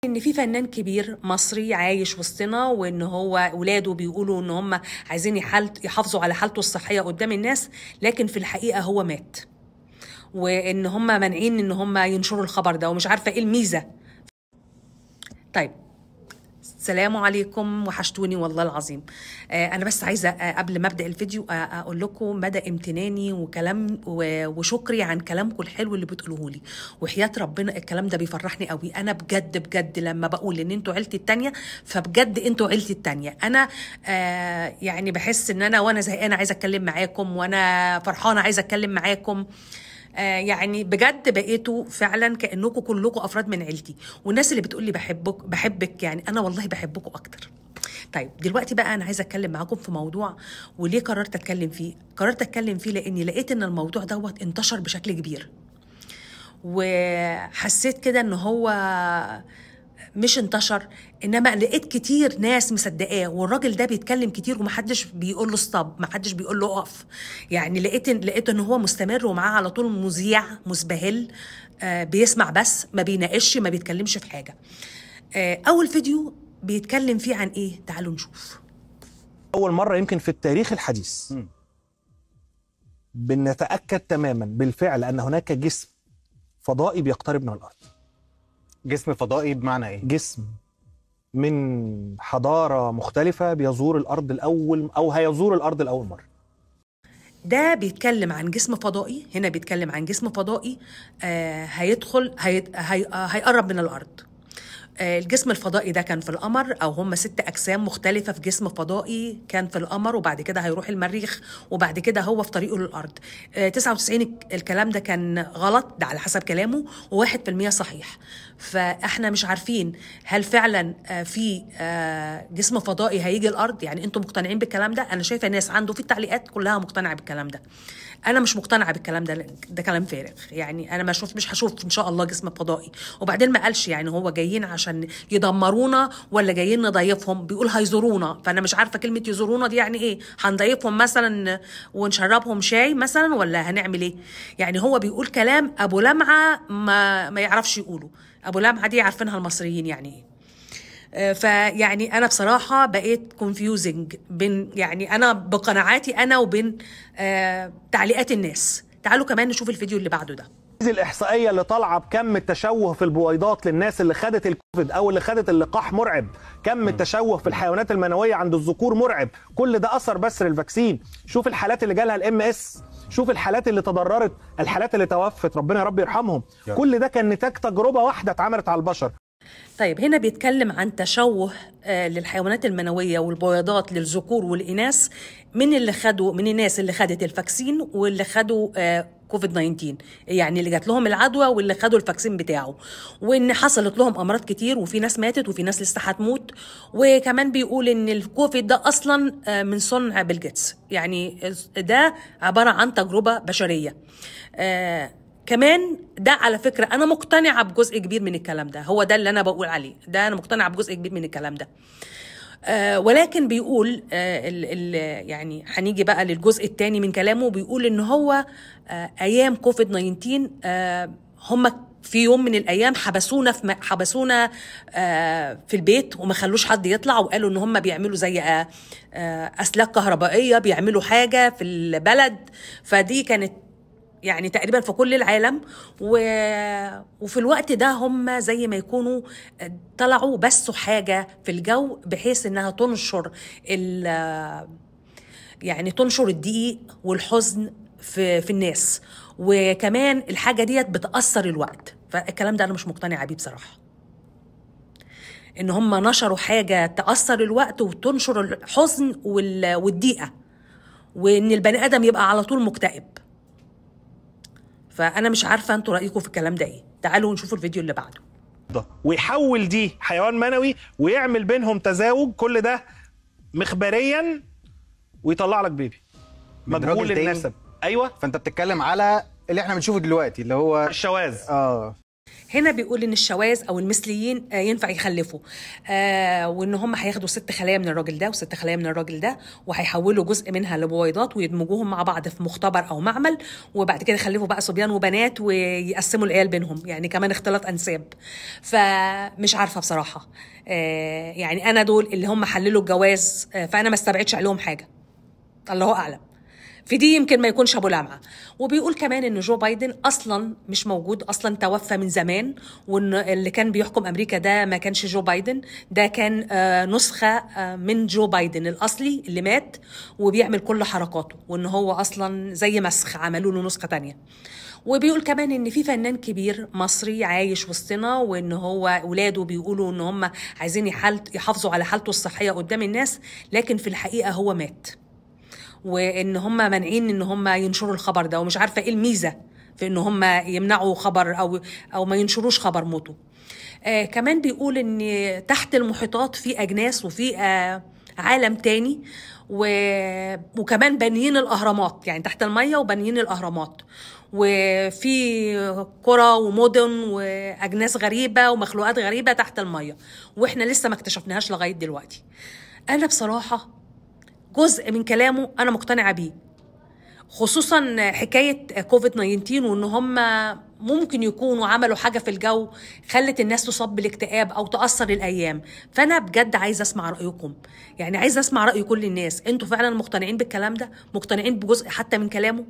ان في فنان كبير مصري عايش وسطنا، وان هو ولاده بيقولوا ان هم عايزين يحافظوا على حالته الصحية قدام الناس، لكن في الحقيقة هو مات، وان هم مانعين ان هم ينشروا الخبر ده، ومش عارفه ايه الميزة. طيب السلام عليكم، وحشتوني والله العظيم. انا بس عايزه قبل ما ابدا الفيديو اقول لكم مدى امتناني وكلام وشكري عن كلامكم الحلو اللي بتقولوه لي، وحياه ربنا الكلام ده بيفرحني قوي. انا بجد بجد لما بقول ان انتوا عيلتي التانية، فبجد انتوا عيلتي التانية. انا يعني بحس ان انا وانا زهقانه عايزه اتكلم معاكم، وانا فرحانة عايزه اتكلم معاكم. يعني بجد بقيتوا فعلا كأنكم كلكم أفراد من عيلتي. والناس اللي بتقولي بحبك بحبك، يعني أنا والله بحبكم أكتر. طيب دلوقتي بقى أنا عايزة أتكلم معاكم في موضوع، وليه قررت أتكلم فيه؟ قررت أتكلم فيه لأني لقيت إن الموضوع دوت انتشر بشكل كبير، وحسيت كده إن هو مش انتشر، انما لقيت كتير ناس مصدقاه، والراجل ده بيتكلم كتير ومحدش بيقول له stop، محدش بيقول له اقف. يعني لقيت ان هو مستمر ومعاه على طول مذيع مسبهل، بيسمع بس ما بيناقش، ما بيتكلمش في حاجة. اول فيديو بيتكلم فيه عن ايه؟ تعالوا نشوف. اول مرة يمكن في التاريخ الحديث بنتاكد تماما بالفعل ان هناك جسم فضائي بيقترب من الارض. جسم فضائي بمعنى ايه؟ جسم من حضارة مختلفة بيزور الأرض الأول، أو هيزور الأرض الأول مرة. ده بيتكلم عن جسم فضائي، هنا بيتكلم عن جسم فضائي هيدخل هيقرب من الأرض. الجسم الفضائي ده كان في القمر، أو هم 6 أجسام مختلفة في جسم فضائي كان في القمر، وبعد كده هيروح المريخ، وبعد كده هو في طريقه للأرض. 99 الكلام ده كان غلط، ده على حسب كلامه، و1% صحيح. فإحنا مش عارفين هل فعلا في جسم فضائي هيجي الأرض. يعني أنتم مقتنعين بالكلام ده؟ أنا شايفة ناس عنده في التعليقات كلها مقتنعة بالكلام ده. أنا مش مقتنعة بالكلام ده، ده كلام فارغ. يعني أنا مش هشوف إن شاء الله جسم فضائي. وبعدين ما قالش يعني هو جايين عشان يدمرونا ولا جايين نضيفهم، بيقول هيزورونا. فانا مش عارفه كلمة يزورونا دي يعني ايه؟ هنضيفهم مثلا ونشربهم شاي مثلا، ولا هنعمل ايه؟ يعني هو بيقول كلام ابو لمعة ما يعرفش يقوله. ابو لمعة دي عارفينها المصريين يعني ايه. فيعني انا بصراحة بقيت confusing بين، يعني انا بقناعاتي انا وبين تعليقات الناس. تعالوا كمان نشوف الفيديو اللي بعده ده. الإحصائية اللي طالعة بكم التشوه في البويضات للناس اللي خدت الكوفيد أو اللي خدت اللقاح مرعب، كم التشوه في الحيوانات المنوية عند الذكور مرعب، كل ده أثر بس لل vaccine. شوف الحالات اللي جالها ال MS، شوف الحالات اللي تضررت، الحالات اللي توفت، ربنا يا رب يرحمهم. كل ده كان نتاج تجربة واحدة اتعملت على البشر. طيب هنا بيتكلم عن تشوه للحيوانات المنوية والبويضات للذكور والإناث من اللي خدوا، من الناس اللي خدت ال vaccine واللي خدوا كوفيد 19، يعني اللي جات لهم العدوى واللي خدوا ال vaccine بتاعه، وان حصلت لهم امراض كتير، وفي ناس ماتت وفي ناس لسه هتموت. وكمان بيقول ان الكوفيد ده اصلا من صنع بيل جيتس، يعني ده عبارة عن تجربة بشرية. كمان ده على فكرة أنا مقتنعة بجزء كبير من الكلام ده، هو ده اللي أنا بقول عليه، ده أنا مقتنعة بجزء كبير من الكلام ده. ولكن بيقول يعني هنيجي بقى للجزء الثاني من كلامه. بيقول إن هو أيام كوفيد 19 هم في يوم من الأيام حبسونا في البيت وما خلوش حد يطلع، وقالوا إن هم بيعملوا زي أسلاك كهربائية، بيعملوا حاجة في البلد. فدي كانت يعني تقريبا في كل العالم. وفي الوقت ده هم زي ما يكونوا طلعوا بسوا حاجة في الجو بحيث انها تنشر يعني تنشر الضيق والحزن في الناس، وكمان الحاجة ديت بتأثر الوقت. فالكلام ده انا مش مقتنعة بيه بصراحة، ان هم نشروا حاجة تأثر الوقت وتنشر الحزن والضيقة، وان البني آدم يبقى على طول مكتئب. فأنا مش عارفة أنتوا رأيكم في الكلام ده إيه. تعالوا نشوف الفيديو اللي بعده. ويحول دي حيوان منوي ويعمل بينهم تزاوج، كل ده مخبريا، ويطلع لك بيبي مجهول النسب. أيوه، فأنت بتتكلم على اللي احنا بنشوفه دلوقتي اللي هو الشواذ. هنا بيقول ان الشواذ او المثليين ينفع يخلفوا، وان هم هياخدوا 6 خلايا من الراجل ده و6 خلايا من الراجل ده، وهيحولوا جزء منها لبويضات ويدمجوهم مع بعض في مختبر او معمل، وبعد كده يخلفوا بقى صبيان وبنات ويقسموا العيال بينهم، يعني كمان اختلاط انساب. فمش عارفه بصراحة، يعني انا دول اللي هم حللوا الجواز، فانا ما استبعدش عليهم حاجة، الله اعلم في دي، يمكن ما يكونش ابو لمعة. وبيقول كمان ان جو بايدن اصلا مش موجود، اصلا توفى من زمان، وان اللي كان بيحكم امريكا ده ما كانش جو بايدن، ده كان نسخه من جو بايدن الاصلي اللي مات وبيعمل كل حركاته، وان هو اصلا زي مسخ عملوا له نسخه تانية. وبيقول كمان ان في فنان كبير مصري عايش وسطنا، وان هو ولاده بيقولوا ان هم عايزين يحافظوا على حالته الصحية قدام الناس، لكن في الحقيقة هو مات، وان هم مانعين ان هم ينشروا الخبر ده، ومش عارفه ايه الميزة في ان هم يمنعوا خبر او ما ينشروش خبر موته. كمان بيقول ان تحت المحيطات في اجناس وفي عالم تاني، وكمان بانيين الاهرامات، يعني تحت المية وبانيين الاهرامات، وفي قرى ومدن واجناس غريبة ومخلوقات غريبة تحت المية، واحنا لسه ما اكتشفناهاش لغاية دلوقتي. انا بصراحة جزء من كلامه أنا مقتنعة بيه، خصوصا حكاية كوفيد 19، وإن هم ممكن يكونوا عملوا حاجة في الجو خلت الناس تصاب بالاكتئاب أو تأثر الأيام. فأنا بجد عايزة أسمع رأيكم، يعني عايزة أسمع رأي كل الناس. أنتوا فعلا مقتنعين بالكلام ده؟ مقتنعين بجزء حتى من كلامه؟